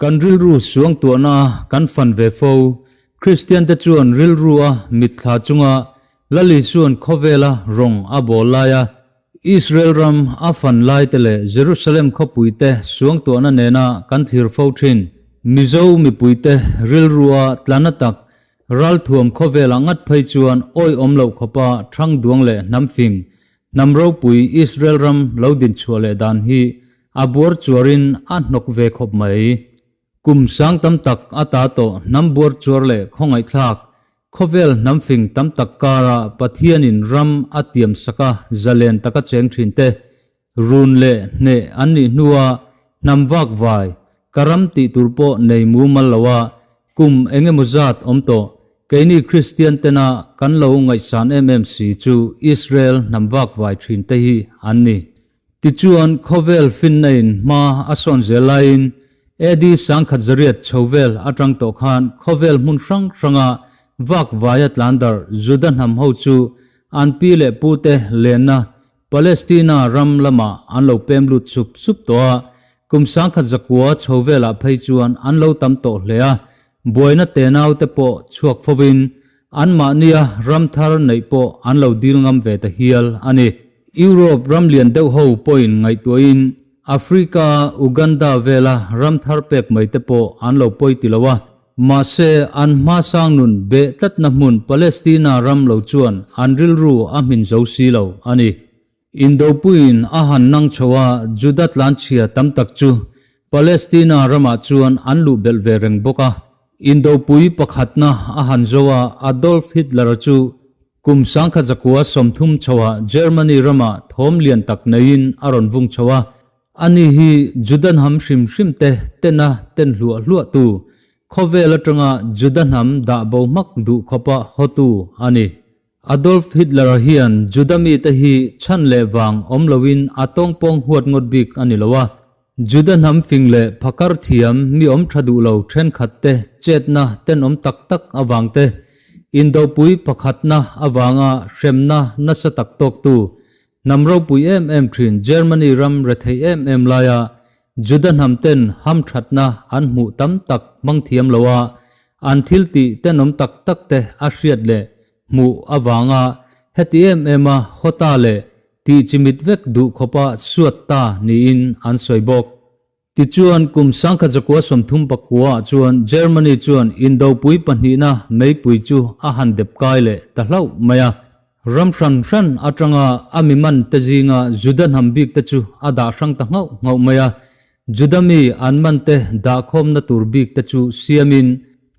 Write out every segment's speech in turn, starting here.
Kan rilru suangtuahna kan fan ve fo. Kristiante chuan rilru a mitthla chunga Lal Isua'n khawvela rawng a bawl laia Israel ram a fan laite leh Jerusalem khawpuite suangtuahna nena kan thlir fo thin. Mizo mipuite rilru a tlana tak ralthuam khawvelah ngat phei chuan awihawm loh khawpa thang duang leh hnam fing, hnam ropui Israel ram lo dinchhuah leh dan hi A buar chuarin a hnawk ve khawp mai. Kum sang tam tak a ta tawh hnam buar chuar leh khawngaihthlak, khawvel hnam fing tam tak kara Pathianin ram a tiam saka zalen taka cheng thin te, run leh hneh an nih hnua hnam vak vai, ka ram tih tur pawh nei mumal loa kum engemaw zat awm tawh, keini Kristian tena kan lo ngaihsan em em si chu Israel hnam vak vai thin te hi an ni. Tichuan, khawvel finna in hma a sawn zel laiin AD 1800 chho vel atang tawh khan khawvel hmun hrang hranga vak vaia tlan darh Juda hnam ho chu an pi leh pute lenna Palestina ram lamah an lo pem lut sup sup tawh a, kum 1900 chho velah phei chuan an lo tam tawh hle a, buaina tenau te pawh chhuak fovin Anmahnia ram thar neih pawh an lo dil ngam ve ta hial a ni. Europe ram lian deuh ho pawhin ngaihtuahin Africa, Uganda vela ram thar pek mai te pawh an lo pawi ti lo a. Mahse, an hma sang nun beh tlatna hmun Palestina ram lo chuan an rilru a hmin zo si lo a ni. Indopuiin a han nang chho a, Juda tlanchhia tam tak chu Palestina ramah chuan an luh belh ve reng bawk a. Indopui pakhatna a han zo a, Adolf Hitler-a chu kum 1930 chhoah Germany ramah thawm lian tak neiin a rawn vung chho a. Ani hi Juda hnam hrim hrim te tena ten hluah hluahtu, khawvel atanga Juda hnam dah bo hmak duh khawpa hawtu a ni. Adolf Hitler-a hian Juda mite hi chhan leh vang awm loin a tawngpawng huat ngawt bik a ni lo a. Juda hnam fing leh phakar thiam mi awm tha duh lo thenkhat te chetna tenawm tak tak avang te, indopui pakhatna avanga hremna nasa tak tawktu hnam ropui em em thin Germany ram rethei em em laia Juda hnam ten hamthatna an hmuh tam tak hmang thiam lo a, an thil tih tenawm tak tak te a hriat leh hmuh avanga heti em em a hawta leh tih chimit vek duh khawpa suat ta niin an sawi bawk. Tichuan, kum 1939 ah chuan Germany chuan indopui pahnihna meipui chu a han dep kai leh ta hlauh mai a. Ram hran hran atanga a mi man te zinga Juda hnam bik te chu a dah hrang ta nghauh nghauh mai a. Juda mi an man te dahkhawmna tur bik te chu siamin,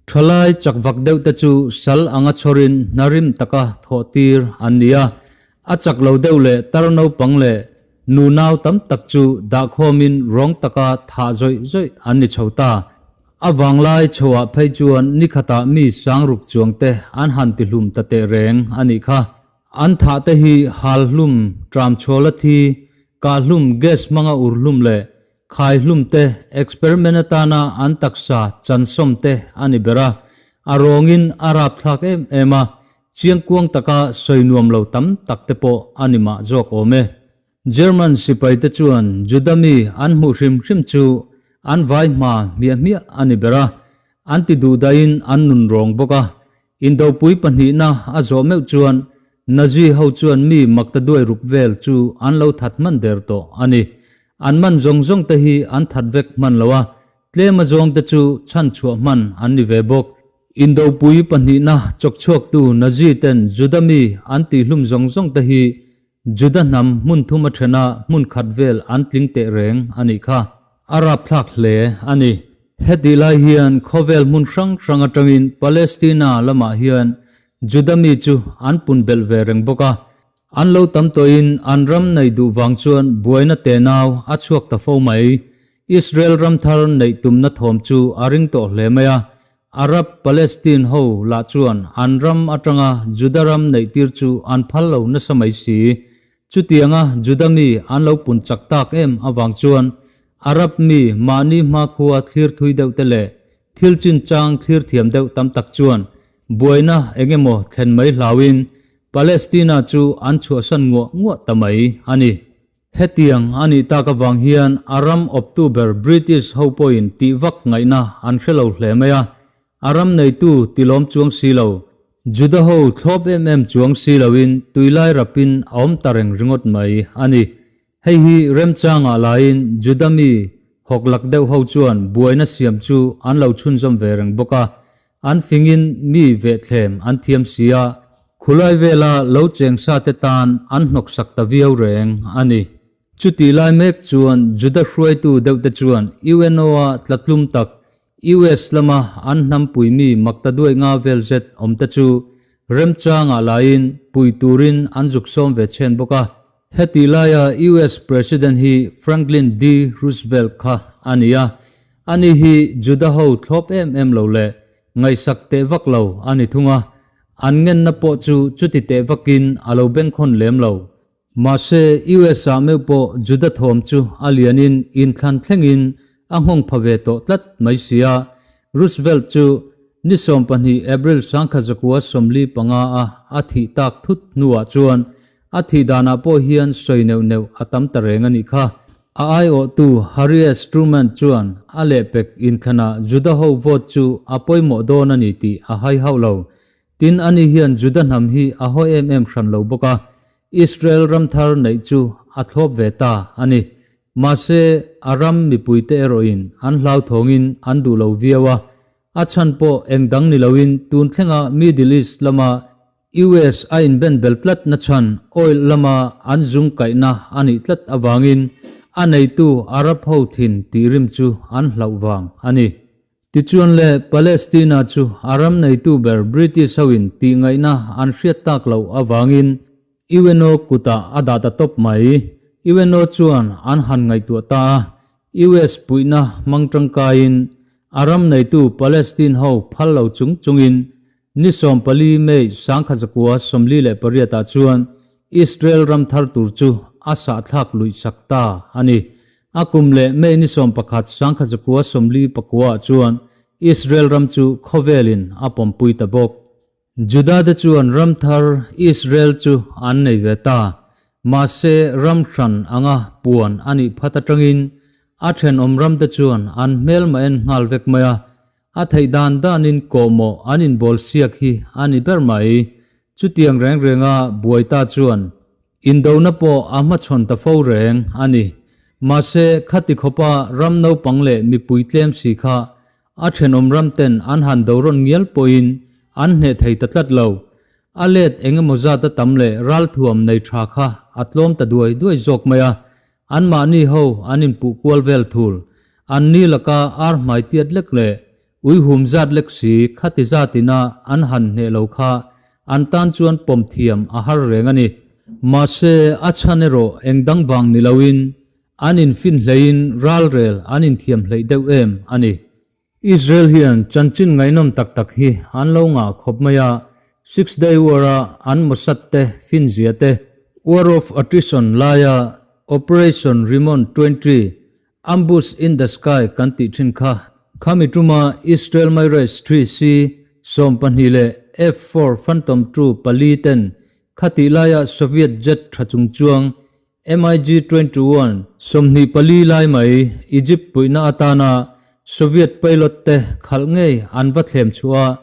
thalai chakvak deuh te chu sal anga chhawrin hnarim taka thawhtir an ni a. A chak lo deuh leh tar naupang leh Nu nau tam tak chu dahkhawmin rawng taka thah zawih zawih an ni chho ta. A vanglai chhoah phei chuan ni khatah mi sangruk chuangte an han ti hlum ta teh reng a nih kha. An thah te hi hal hlum, tram chhuala thi, kah hlum, gas hmanga ur hlum leh khai hlum te experiment atana an taksa chansawm te a ni ber a. A rawngin a rapthlak em em a, Chiangkuang taka sawi nuam lo tam tak te pawh a ni mah zawk awm e. German sipai te chuan Juda mi an hmuh hrim hrim chu an vai hma hmiah hmiah a ni ber a, an ti duh daihin an nun rawng bawk a. Indopui pahnihna a zawh meuh chuan Nazi ho chuan mi makta duai ruk vel chu an lo that hman der tawh a ni. An man zawng zawng te hi an that vek hman lo a, tlem a zawng te chu chhanchhuah hman an ni ve bawk. Indopui pahnihna chawkchhuaktu Nazi ten Juda mi an tihhlum zawng zawng te hi Juda hnam hmun thum a thena hmun khat vel an tling teh reng a nih kha. A rapthlak hle a ni. Hetih lai hian khawvel hmun hrang hrang atangin Palestina lamah hian Juda mi chu an pun belh ve reng bawk a. An lo tam tawhin an ram nei duh vang chuan buaina tenau a chhuak ta fo mai. Israel ram thar neih tumna thawm chu a ring tawh hle mai a. Arab Palestine ho lah chuan an ram atanga Juda ram neih tir chu an phal lo nasa mai si. Chutianga Juda mi an lo pun chak tak em avang chuan Arab mi mahni hmakhua thlir thui deuh te leh thil chinchang thlir thiam deuh tam tak chuan buaina eng emaw thlen mai hlauin Palestina chu an chhuahsan nguah nguah ta mai a ni. Hetiang a nih tak avang hian a ram awptu ber British ho pawhin tih vak ngaihna an hre lo hle mai a, a ram neitu tilawm chuang si lo, Juda ho thlawp em em chuang si loin tuilai rapin a awm ta reng ringawt mai a ni. Hei hi remchangah laiin Juda mi hawklak deuh ho chuan buaina siam chu an lo chhunzawm ve reng bawk a, an fingin mi vehthlem an thiam si a, khulai vela lo cheng sa te tan an hnawksak ta viau reng a ni. Chutih lai mek chuan Juda hruaitu deuh te chuan UNO-a tlatlum tak US lama an hnampui mi makta duai nga vel zet awm te chu remchangah laiin pui turin an zuk sawm ve chhen bawk a. Heti laia US President hi Franklin D. Roosevelt kha a ni a, ani hi Juda ho thlawp em em lo leh ngaihsak teh vak lo a ni thung a, an ngenna pawh chu chuti teh vakin a lo bengkhawn lem lo. Mahse, US ah meuh pawh Juda thawm chu a lianin inthlan thlengin a nghawng pha ve tawh tlat mai si a, Roosevelt chu ni 12 April 1945 a a thih tak thut hnuah chuan A thih danah pawh hian sawi neuh neuh a tam ta reng a nih kha. A aiawhtu Harry S. Truman chuan a lehpek inthlanah Juda ho vote chu a pawimawh dawn a ni tih a hai hauh lo. Tin, ani hian Juda hnam hi a haw em em hran lo bawk a, Israel ram thar neih chu a thlawp ve ta a ni. Mahse, a ram mipuite erawhin an hlauthawngin an duh lo viau a, a chhan pawh eng dang ni loin tun thlenga Middle East lama US a inben bel tlat na chhan oil lama an zung kaihna a nih tlat avangin a neitu Arab ho thin tih rim chu an hlauh vang a ni. Tichuan le Palestina chu a ram neitu ber British ho in tih ngaihna an hriat tak loh avangin UNO kutah a dah ta tawp mai. UNO chuan an han ngaihtuah ta a, US puihna hmang tangkaiin a ram neitu Palestine ho phal lo chung chungin Ni 14 May 1948 ah chuan Israel ram thar tur chu a sahthlak luih sak ta a ni. A kum leh May ni 11 1949 ah chuan Israel ram chu khawvelin a pawmpui ta bawk. Juda te chuan ram thar Israel chu an nei ve ta. Mahse ram hran anga puan a nih phat atangin a thenawm ram te chuan an hmelma en nghal vek mai a, A theih dan danin kawhmawh an inbawl siak hi a ni ber mai. Chutiang reng renga buai ta chuan indona pawh a hmachhawn ta fo reng a ni. Mahse, khati khawpa ram naupang leh mipui tlem si kha a thenawm ram ten an han do rawn ngial pawhin an hneh thei ta tlat lo. A let eng emaw zat a tam leh ralthuam nei tha kha a tlawm ta duai duai zawk mai a, Anmahni ho an inpuh kual vel thul. An ni laka ar hmai tiat lek leh ui hum zat lek si khati zat ina an han hneh lo kha an tan chuan pawm thiam a har reng a ni. Mahse, a chhan erawh eng dang vang ni loin an infin hleiin ralrel an inthiam hleih deuh em a ni. Israel hian chanchin ngaihnawm tak tak hi an lo ngah khawp mai a, Six Day War a an Mossad te finzia te, War of Attrition laia Operation Rimon 20, Ambush in the Sky kan tih thin kha, khami tuma Israel Mirage 3C 12 leh F-4 Phantom 2 pali ten khatih laia Soviet jet tha chungchuang MiG 21, 24 lai mai Egypt puihna atana Soviet pilot te khalh ngei an va thlem chhuah a,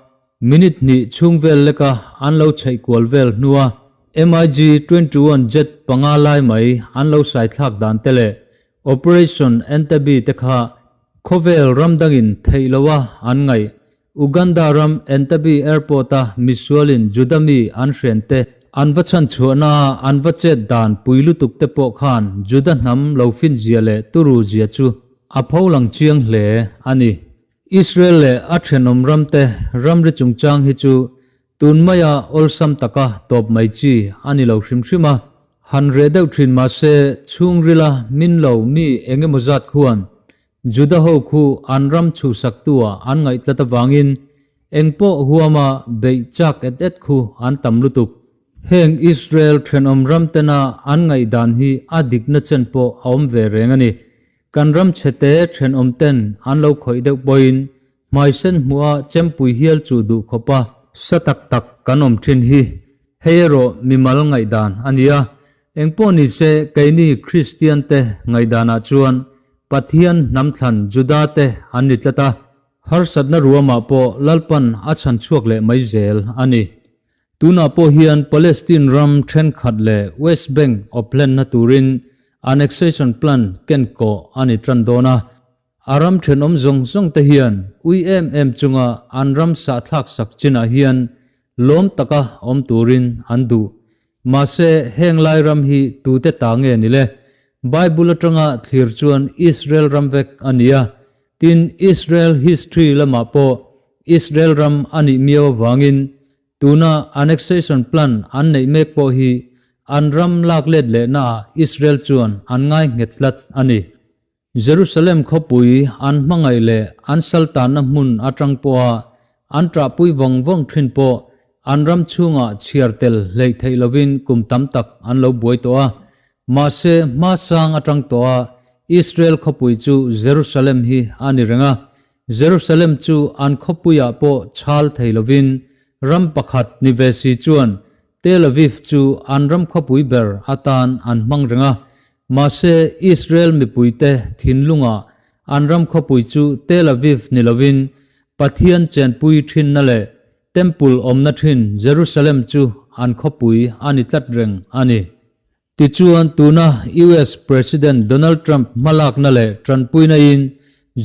minute hnih chhung vel leka an lo chheih kual vel hnua MiG 21 jet panga lai mai an lo saithlak dan te leh Operation Entebbe te kha khawvel ram dangin theih loha an ngaih Uganda ram Entebbe Airport-a misualin Juda mi an hren te an va chhan chhuahna a an va chet dan pui lutuk te pawh khan Juda hnam lo fin zia leh turu zia chu a pho lang chiang hle a ni. Israel leh a thenawm ram te ramri chungchang hi chu tun maia awlsam taka tawp mai chi a ni lo hrim hrim a, han reh deuh thin mahse chhungrila min lo mi engemaw zat khuan Juda ho khu an ram chhuhsaktu ah an ngaih tlat avangin eng pawh huama beih chak et et khu an tam lutuk. Heng Israel thenawm ram tena an ngaihdan hi a dikna chen pawh a awm ve reng a ni. Kan ram chhete thenawm ten an lo khawih deuh pawhin hmaisen hmuha chempui hial chu duh khawpa sa tak tak kan awm thin hi. Hei erawh mimal ngaihdan a nia. Engpawh ni se, keini Kristiante ngaihdanah chuan Pathian hnam thlan Judate an ni tlat a, harsatna ruamah pawh Lalpan a chhan chhuak leh mai zel a ni. Tunah pawh hian Palestine ram thenkhat leh West Bank awplenna turin annexation plan ken kawh a ni tan dawn a. A ram thenawm zawng zawng te hian ui em em chunga an ram sahthlak sak chinah hian lawm taka awm turin an duh. Mahse, heng lai ram hi tute ta nge ni le? Bible atanga thlir chuan Israel ram vek a ni a, tin Israel history lamah pawh Israel ram a nih miau avangin tuna annexation plan an neih mek pawh hi an ram lak let lehnaah Israel chuan an ngai nghet tlat a ni. Jerusalem khawpui an hmangaih leh an saltanna hmun atang pawha an ṭahpui vawng vawng ṭhin pawh an ram chhungah chhiar tel hleih theih lovin kum tam tak an lo buai tawh a. Mahse, hmasang atang tawha Israel khawpui chu Jerusalem hi a ni reng a. Jerusalem chu an khawpuiah pawh chhal thei lovin ram pakhat ni ve si chuan Tel Aviv chu an ram khawpui ber atan an hmang reng a. Mahse, Israel mipuite thinlungah an ram khawpui chu Tel Aviv ni lovin Pathian chenpui thinna leh Temple awmna thin Jerusalem chu an khawpui a ni tlat reng a ni. Tichuan, tuna US President Donald Trump hmalakna leh tanpuinain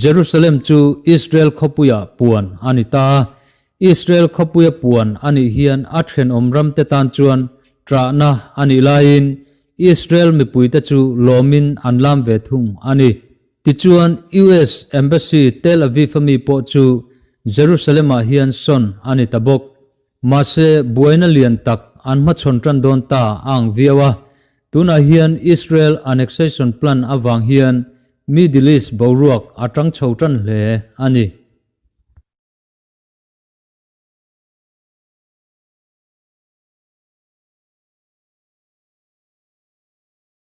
Jerusalem chu Israel khawpuiah puan a ni ta a. Israel khawpuia puan a nih hian a thenawm ramte tan chuan ṭahna a nih laiin Israel mipuite chu lawmin an lam ve thung a ni. Tichuan, US Embassy Tel Aviv-a mi pawh chu Jerusalem-ah hian sawn a ni ta bawk. Mahse, buaina lian tak an hmachhawn tan dawn ta a ang viau a. Tunah hian Israel annexation plan avang hian Middle East boruak a tang chho tan hle a ni.